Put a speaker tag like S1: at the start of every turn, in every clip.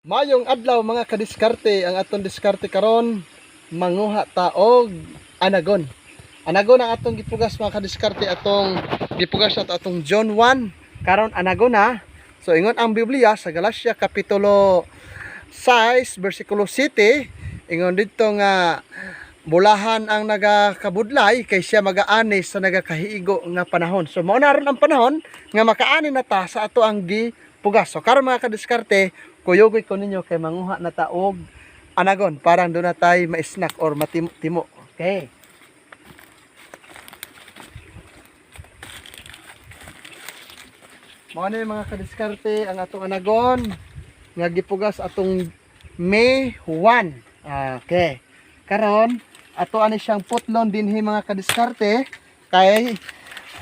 S1: Mayong adlaw, mga kadiskarte. Ang atong diskarte karon, manguha ta og anagon. Anagon ang atong gipugas, mga kadiskarte, atong gipugas at atong John 1. Karon anagon na. So ingon ang Biblia sa Galatia kapitulo 6 bersikulo 7, ingon didto nga bulahan ang nagakabudlay kay siya magaani sa nagakahiigo nga panahon. So mao na ron ang panahon nga makaani na ta sa ato ang gipugas. So karon, mga kadiskarte, kuyugoy ko ninyo kay manguha na ta og anagon parang doon na tayo ma-snack or matimo-timo. Okay. Mao na yung, mga kadiskarte, ang atong anagon nga gipugas atong May 1. Okay. Karon ato ani siyang putlon dinhi, mga kadiskarte, kay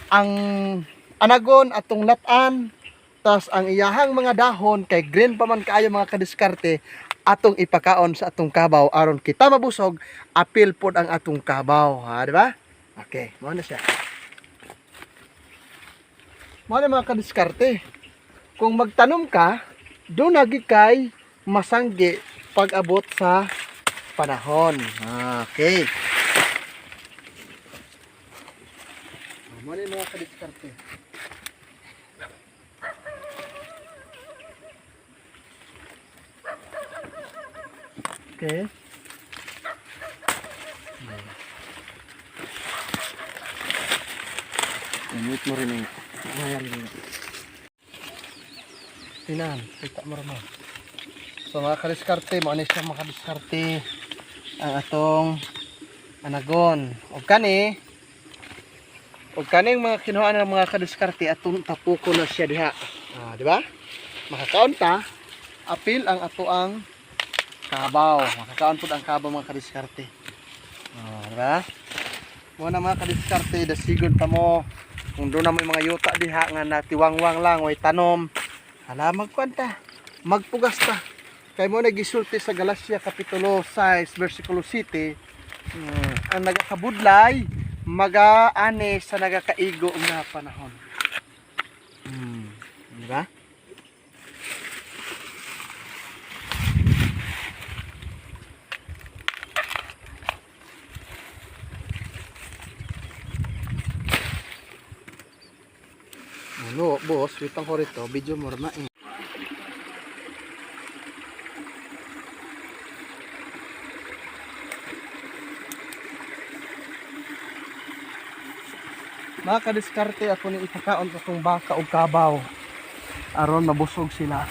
S1: ang anagon atong latan, tas ang iyahang mga dahon, kay green pa man kaayo, mga kadiskarte, atong ipakaon sa atong kabaw aron kita mabusog, apil pod ang atong kabaw, ha, di ba? Okay, mao na siya. Mao na, mga kadiskarte. Kung magtanom ka, doon lagi kay masanggi pag abot sa panahon. Okay. Mao na yung, mga kadiskarte. Okay. Mute mo rin yung ayan rin. Tinan, kita mo rin mo. So mga kadiskarte, mao na siya, mga kadiskarte, ang atong anagon. Og kaning mga kinuha ng mga kadiskarte, atong tapuko na siya diha. Ah, di ba? Makakaon ta, apil ang ato ang kabaw. Makakaon pud ang kabaw, mga kadiskarte. Ah, di ba? Mo na, mga kadiskarte, dasigon pa mo. Kung doon na mo yung mga yuta diha nga natiwangwang lang, way tanom. Hala, magkuan ta. Magpugas ta. Kay mo nagisulti sa Galatia kapitulo 6 versikulo 7, ang nagakabudlay magaani sa nagakaigo nga panahon. Di ba? Ano, boss, witang ko rito, video mo na eh. Mga kadiskarte, ako ni ipakaon atong baka og kabaw aron mabusog sila.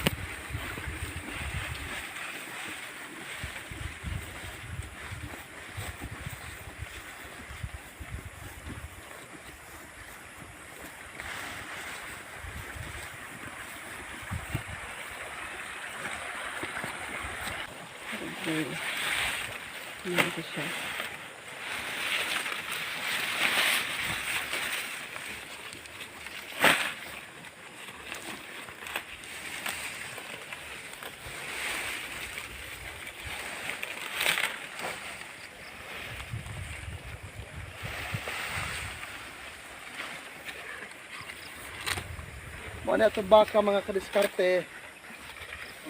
S2: Okay. Yan ko siya.
S1: Mao na atong baka, mga kadiskarte.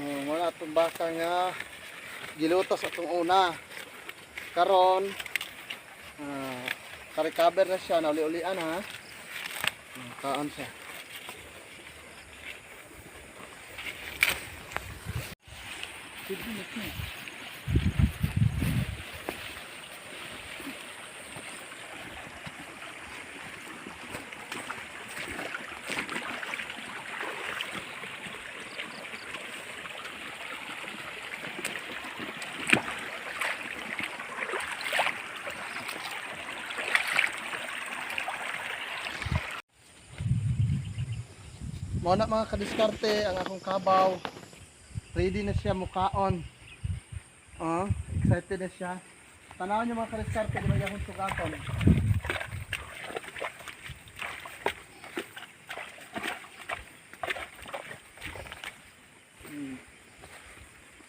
S1: Oh, mao na atong baka nga gilutas atong una. Karon ka-recover na siya, nauli-ulian ha. Kaon siya. Mao na, mga kadiskarte, ang akong kabaw. Ready na siya mukaon. Oh, excited na siya. Tanawan niyo, mga kadiskarte, di ba akong sugaton.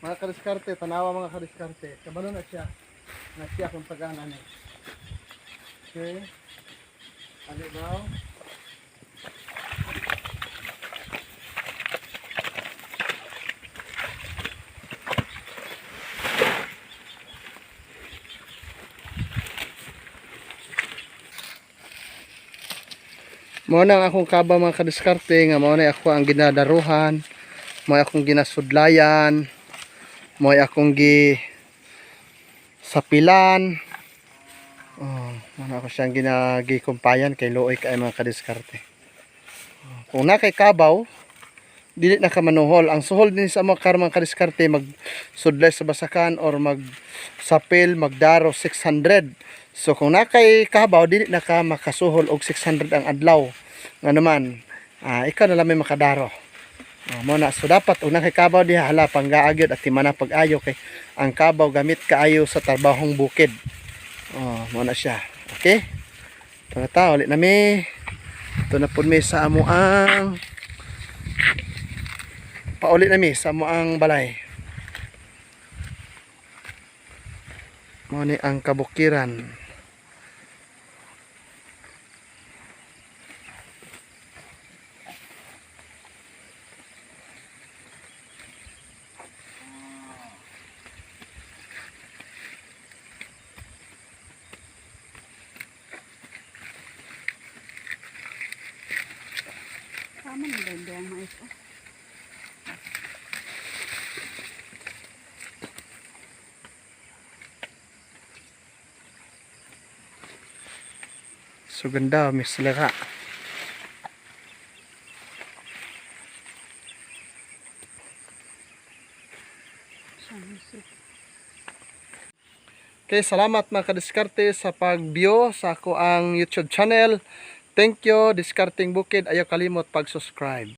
S1: Mga kadiskarte, tanawa, mga kadiskarte. Kabalo na siya. Na siya kung tagaan ani. Okay. Ali ba? Mao na ang akong kabaw, mga kadiskarte, nga mao na ako ang ginadaruhan, mao akong ginasudlayan, mao akong gi sapilan. Oh, mao na ako siyang ginagikumpayan kay luoy kay, mga kadiskarte. Oh, kung na kay kabaw, dili na ka manuhol. Ang suhol din sa mga karmang kadiskarte, magsudlay sa basakan or magsapil, magdaro, 600. So kung na kay kabaw, dili na ka makasuhol og 600 ang adlaw. Nga naman, ikaw na lang may makadaro. Oh, mo na. So dapat unang kay kabaw diha, hala, panggaa gyud at timana pag-ayo kay ang kabaw gamit kaayo sa trabahong bukid. Oh, mo na siya. Okay? Ito na ta, ulit na mi. Ito na pud mi sa amo ang pauli na mi sa amo ang balay. Mo ni ang kabukiran.
S2: Tama na ba yung mais? Oh.
S1: So ganda, Miss Lera.
S2: Siya, miss.
S1: Okay, salamat, mga kadiskarte, sa pag-view sa ako ang YouTube channel. Thank you, Diskarteng Bukid. Ayaw kalimot pag-subscribe.